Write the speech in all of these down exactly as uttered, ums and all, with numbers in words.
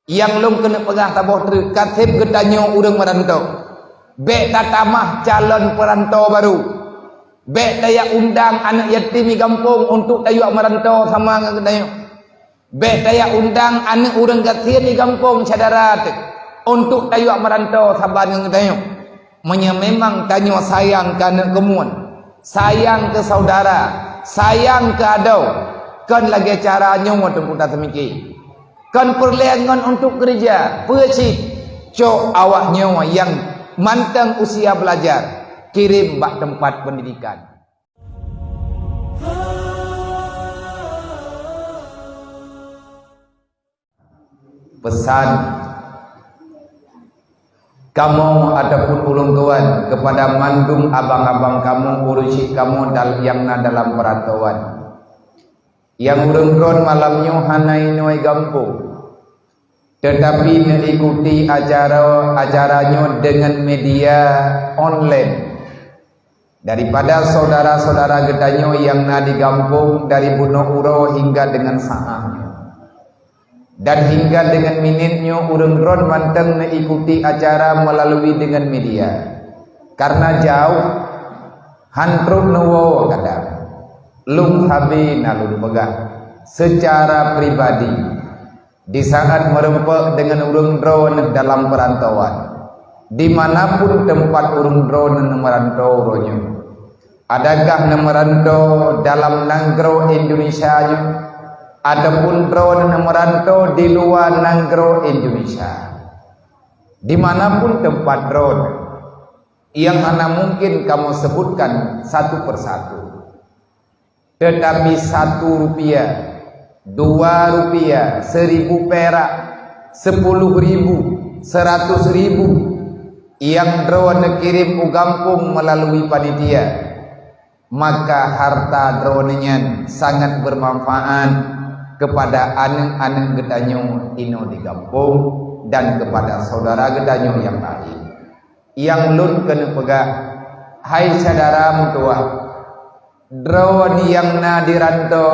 Nyang lôn keuneuk peugah saboh treuk, ka sép geutanyoe ureuëng meurantô. Bék tatamah calon peurantô barô. Bék tajak undang aneuëk yatim di gampông untuk tajak meurantô sama ngon geutanyoe. Bék tajak undang aneuëk ureuëng gasien di gampông syedara teuh untuk tajak meurantô saban ngon geutanyoe. Meunyoe memang tanyoe sayang keu aneuëk keumuen, sayang keu saudara, sayang keu adoe, kon lagée cara nyoe teungku taseumiké. Kon peureulée ngon untuk keureuja, peue cit, cok awak nyoe nyang mantong usia beulajar, kirém bak teumpat peundidikan. Peusan kamoe ataupun ulôn tuan keupada mandum abang-abang kamoe, ureuëng syik kamoe dal-, nyang na dalam peurantauan. Nyang ureuëng droen malam nyoe hana inoe gampông, teutapi neuikuti acara, acara nyoe deungon media online. Daripada saudara-saudara geutanyoe nyang na di gampông dari bunoe uroe hingga deungon saát nyoe. Dan hingga deungon minét nyoe ureuëng droen mantong neuikuti acara meulalu deungon media. Karena jauh, han trok neuwoe kadang. Lôn sabe na lôn peugah seucara pribadi. Di saat meureumpok deungon ureuëng droen dalam peurantauan, di mana pun teumpat ureuëng droen meurantô uroe nyoe, adakah neumeurantô dalam nanggroe Indonesia nyoe, ataupun droen neumeurantô di luwa nanggroe Indonesia, di mana pun teumpat droen, nyang hana mungkin kamoe seubutkan satu persatu. Teutapi satu rupiah, dua rupiah, seribu perak, sepuluh ribu, seratus ribu, nyang droe neukirém u gampông meulalu panitia, maka harta droe nyan sangat beumanfaat keupada aneuëk-aneuëk geutanyoe inoe di gampông dan keupada saudara geutanyoe nyang laén. Nyang lôn keuneuk peugah, hai syedara meutuwah, droen nyang na di rantô,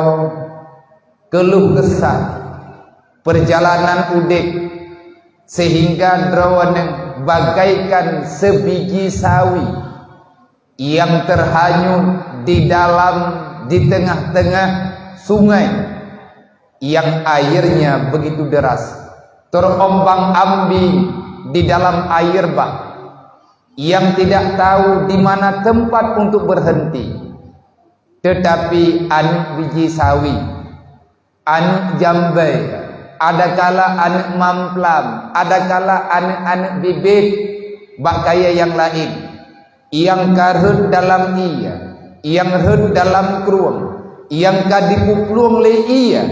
keuluh keusah, peurjalanan udeb, seuhingga droeneuh bagaikan seubiji sawi nyang teuhanyut di dalam, di teungoh-teungoh sungai, nyang airnya begitu deras, terombang-ambing di dalam air bah, nyang tidak tahu di mana tempat untuk berhenti. Teutapi aneuëk biji sawi, aneuëk jambée, adakala aneuëk mamplam, adakala aneuëk-aneuëk bibit bak kayée nyang laén, nyang ka rhot dalam ié, nyang rhot dalam krueng, nyang ka jipeuplueng lé ié,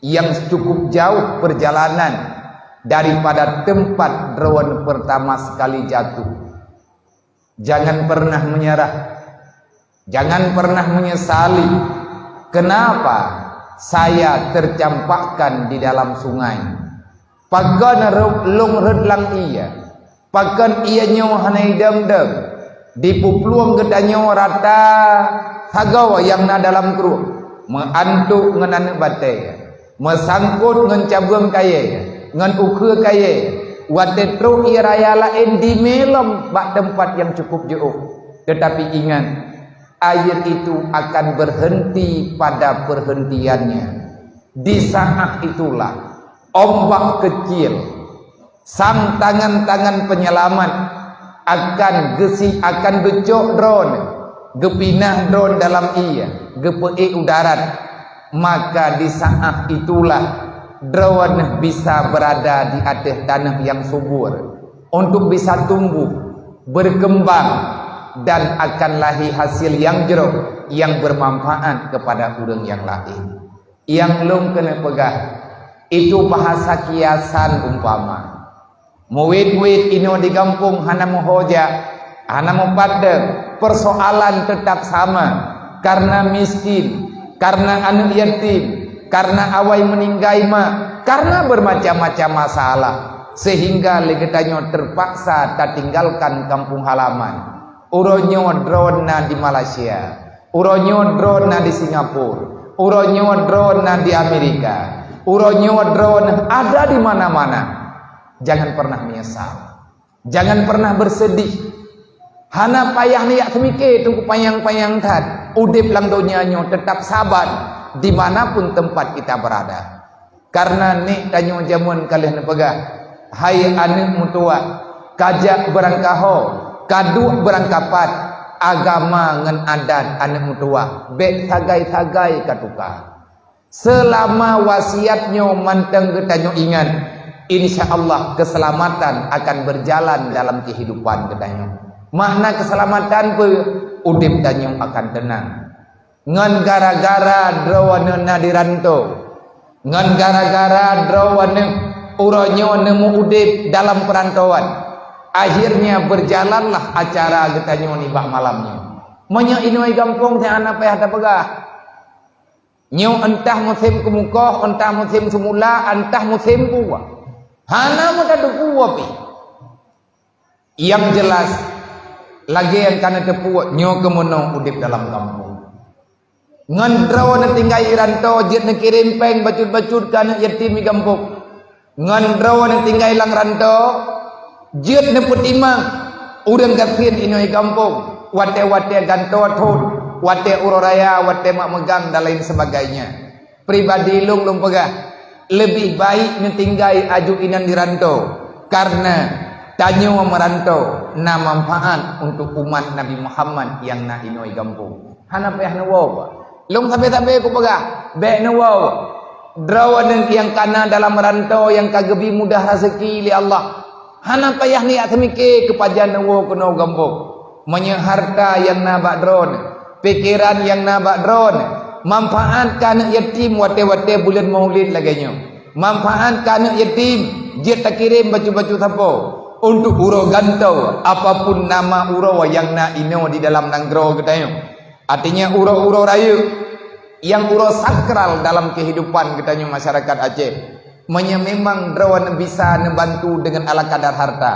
nyang cukup jauh peurjalanan daripada teumpat droen peurtama sekali jatuh. Jangan pernah menyerah. Jangan pernah menyesali, "Kenapa saya tercampakkan di dalam sungai? Pakon rhot, lôn rhot lam ié? Pakon ié nyoe hana idom-dom? Jipeuplueng geutanyoe rata sagoe nyang na dalam krueng, meuantok ngon aneuëk batée, meusangkot ngon cabeueng kayée, ngon ukeue kayée, watée trok ié raya laén jimé lom bak teumpat nyang cukup jiôh." Teutapi ingat, air itu akan berhenti pada perhentiannya. Di saat itulah, ombak kecil, sang tangan-tangan penyelamat akan geusi-, akan geucok droen, geupinah droen dalam ié, geupeuék u darat. Maka di saat itulah droen bisa berada di ateueh tanoh nyang subur untuk bisa tumbuh, berkembang, dan akan lahé hasil nyang jroh nyang bermanfaat keupada ureuëng nyang laén. Nyang lôn keuneuk peugah, itu bahasa kiasan umpama. Muwét-wét inoe di gampông hana meuho jak, hana meupadang, persoalan teutap sama, karena miskin, karena aneuëk yatim, karena awai meuninggai mak, karena bermacam-macam masalah, sehingga lé geutanyoe terpaksa tatinggalkan kampung halaman. Uroe nyoe droen na di Malaysia, uroe nyoe droen na di Singapura, uroe nyoe droen na di Amerika. Uroe nyoe droeneuh ada di mana-mana. Jangan pernah menyesal. Jangan pernah bersedih. Hana payah neujak seumike teungku panyang-panyang that. Udeb lam donya nyoe tetap saban di mana pun tempat kita berada. Karena nek tanyoe jameun ka lheueh neupeugah, "Hai aneuëk meutuwah, kajak beurangkaho, kaduek beurangkapat, agama ngon adat aneuëk meutuwah bék sagai-sagai ka tuka." Seulama wasiat nyoe mantong geutanyoe ingat, insya Allah keuseulamatan akan beujalan dalam keuhidupan geutanyoe. Makna keuseulamatan peue? Udeb tanyoe akan teunang. Ngon gara-gara droeneuh na di rantô, ngon gara-gara droeneuh uroe nyoe neumeu udeb dalam peurantauan, akhirnya beujalanlah acara geutanyoe nibak malam nyoe. Meunyoe inong gampông, hana payah tapeugah. Nyoe entah musém keumukoh, entah musém seumula, entah musém buah. Hana meutateupeue pih. Nyang jeulaih, lagée nyang ka neuteupeue, nyoe keumeunoe udeb dalam gampông. Ngon droe neutinggai i rantô jeuet neukirém péng bacut-bacut keu aneuëk yatim i gampông. Ngon droe neutinggai lam rantô jeuet neupeutimang ureuëng gasien inong i gampông, watée-watée gantoe thon, watée uroe raya, watée mak meugang dan lain sebagainya. Pribadi lôn, lôn peugah, leubeh baik neutinggai aju inan di rantô, kareuna tanyoe meurantô na manfaat untuk umat Nabi Muhammad nyang na inong i gampông. Hana payah neuwoe. Lôn sabe-sabe kupeugah, bék neuwoe. Droeneuh nyang ka na dalam rantô nyang ka geubri mudah raseuki lé Allah. Hana payah neujak seumike keu pajan neuwoe keunoe gampông. Meunyoe hareuta nyang na bak droeneuh, pikeran nyang na bak droeneuh, manfaat keu aneuëk yatim watée-watée buleuen Maulid lagée nyoe. Manfaat keu aneuëk yatim jeuet takirém bacut-bacut sapo untuk uroe gantoe, apapun nama uroe nyang na inoe di dalam nanggroe geutanyoe. Artinya uroe-uroe rayeuk nyang uroe sakral dalam keuhidupan geutanyoe masyarakat Aceh. Meunyoe memang droeneuh bisa neubantu deungon ala kadar harta,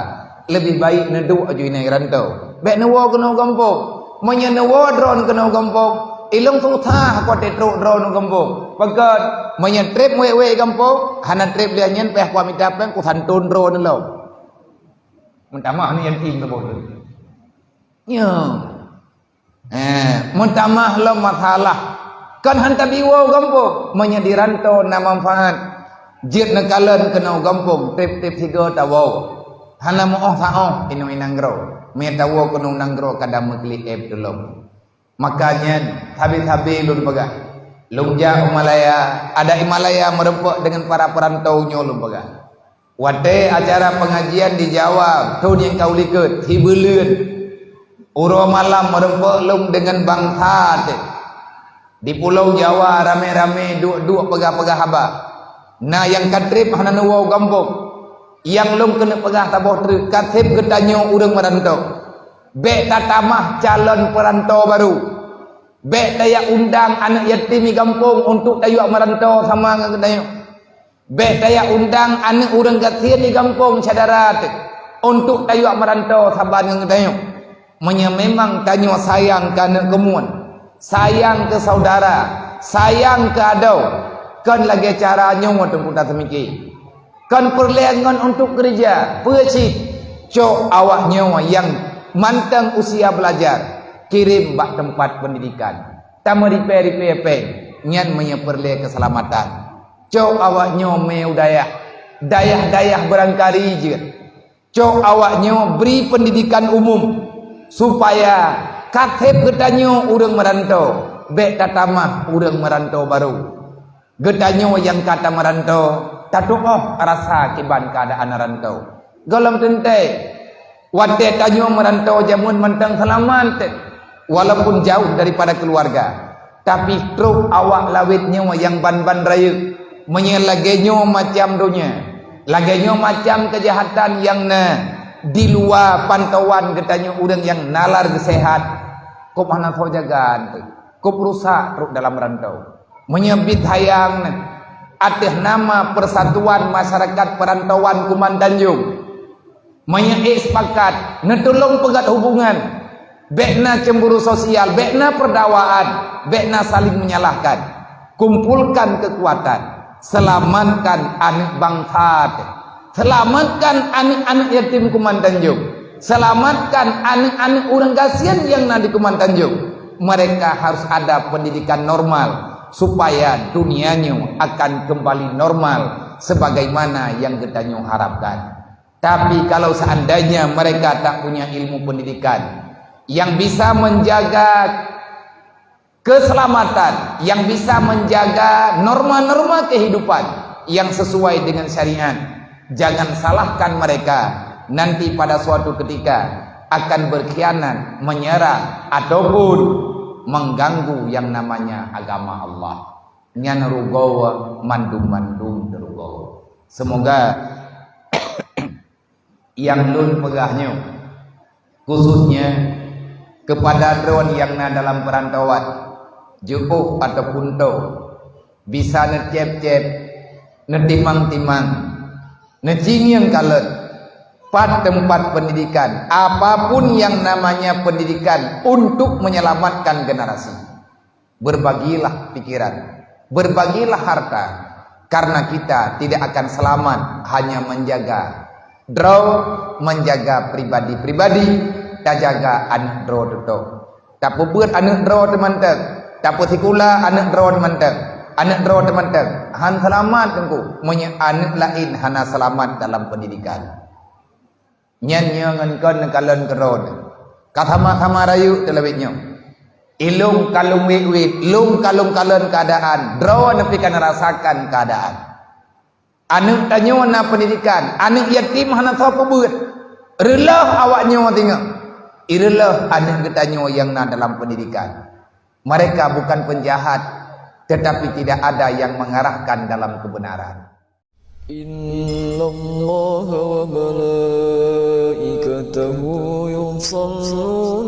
leubeh baik neuduek aju inan i rantô. Bék neuwoe keunoe gampông. Meunyoe neuwoe droeneuh keunoe gampông, ilong susah kote trok droeneuh gampông. Pakon, meunyoe treb wék-wék gampông, hana treb lé nyan payah kuat mita péng, kusanton droeneuh lom. Meutamah ni yatim teuboh tu. Nyoe. Eh, meutamah lom masalah. Kan han tabi woe gampông, meunyoe di rantô na manfaat. Jeuet neukalon keunoe gampông, treb-treb sigoe tawoe. Hana meuoh saoh inong i nanggroe. Meunyoe tawoe keunoe nanggroe kadang meuklik éb tulông. Maka nyan, sabe-sabe lôn peugah. Lôn jak u Malaya, adak i Malaya meureumpok deungon para peurantô nyoe lôn peugah. Watée acara peungajian di Jawa, thon nyang ka u likot, sibuleuen. Uroe malam meureumpok lôn deungon bansa teuh. Di Pulo Jawa ramé-ramé duek-duek peugah-peugah haba. Na nyang ka treb hana neuwoe u gampông. Nyang lôn keuneuk peugah saboh treuk, ka seb geutanyoe ureuëng meurantô. Bék tatamah calon peurantô barô. Bék tajak undang aneuëk yatim i gampông untuk tajak meurantô sama ngon geutanyoe. Bék tajak undang aneuëk ureuëng gasien i gampông syedara teuh untuk tajak meurantô saban ngon geutanyoe. Meunyoe memang tanyoe sayang keu aneuëk keumuen, sayang keu saudara, sayang keu adoe, kon lagée cara nyoe teungku taseumike. Kon peureulée ngon untuk keureuja, peue cit? Cok awak nyoe nyang mantong usia beulajar, kirém bak teumpat peundidikan. Tameuripée-ripée péng, nyan meunyoe peureulée keuseulamatan. Cok awak nyoe mé u dayah, dayah-dayah beurangkari jeuet. Cok awak nyoe bri peundidikan umum, supaya ka seb geutanyoe ureuëng meurantô, bék tatamah ureuëng meurantô barô. Geutanyoe nyang ka tameurantô, tatuoh rasa kiban keuadaan rantô. Gohlom teuntée, watée tanyoe meurantô jameun mantong seulamat, walaupun jauh daripada keuluwarga. Tapi trok awak lawét nyoe nyang ban-ban rayeuk, meunyoe lagée nyoe macam donya, lagée nyoe macam keujahatan nyang na di luwa pantauan geutanyoe ureuëng nyang nalar geuseuhat, kôb hana soe jaga teuh, kôb rusak trok dalam rantô. Meunyoe bit hayang na ateueh nama Persatuan Masyarakat Perantauan Kuman Tanjong, meunyoe ék sepakat, neutulông peugét hubungan, bék na cemburu sosial, bék na perdawaan, bék na saling menyalahkan. Kumpulkan keukuatan, Selamatkan aneuk bangsa teuh. Selamatkan aneuk-aneuk yatim Kuman Tanjong. Selamatkan aneuk-aneuk ureuëng gasien nyang na di Kuman Tanjong. Mereka harus ada pendidikan normal supaya dunia nyoe akan kembali normal sebagaimana yang geutanyoe harapkan. Tapi kalau seandainya mereka tak punya ilmu pendidikan yang bisa menjaga keselamatan, yang bisa menjaga norma-norma kehidupan yang sesuai dengan syariat, jangan salahkan mereka, nanti pada suatu ketika akan berkhianat, menyerah, ataupun mengganggu yang namanya agama Allah. Nyan rugoe, mandum-mandum rugoe. Semoga nyang lôn peugah nyoe, khususnya kepada droe nyang na dalam perantauan, jiôh ataupun tô, bisa neucép-cép, neutimang-timang, neucingieng kalon, pat teumpat pendidikan, apapun yang namanya pendidikan untuk menyelamatkan generasi. Berbagilah pikiran, berbagilah harta, karena kita tidak akan selamat hanya menjaga droe, menjaga pribadi-pribadi, tajaga aneuk droe tutôh. Tapeubeuet aneuk droe teumantong, tapeusikula aneuk droe teumantong, aneuk droe teumantong. Han seulamat teungku, meunyoe aneuk laén hana seulamat dalam pendidikan. Nyan nyoe ngon kon neukalon keudroe. Ka sama-sama rayeuk teulawét nyoe. Ilôn ka lôn wét-wét, lôn ka lôn kalon keuadaan, droe neupi ka neurasakan keuadaan. Aneuk tanyoe na pendidikan, aneuk yatim hana soe peubeuet. Reuloh awak nyoe singoh. Ireuloh aneuk geutanyoe nyang na dalam pendidikan. Mereka bukan penjahat, tetapi tidak ada yang mengarahkan dalam kebenaran. إن الله وملائكته يصلون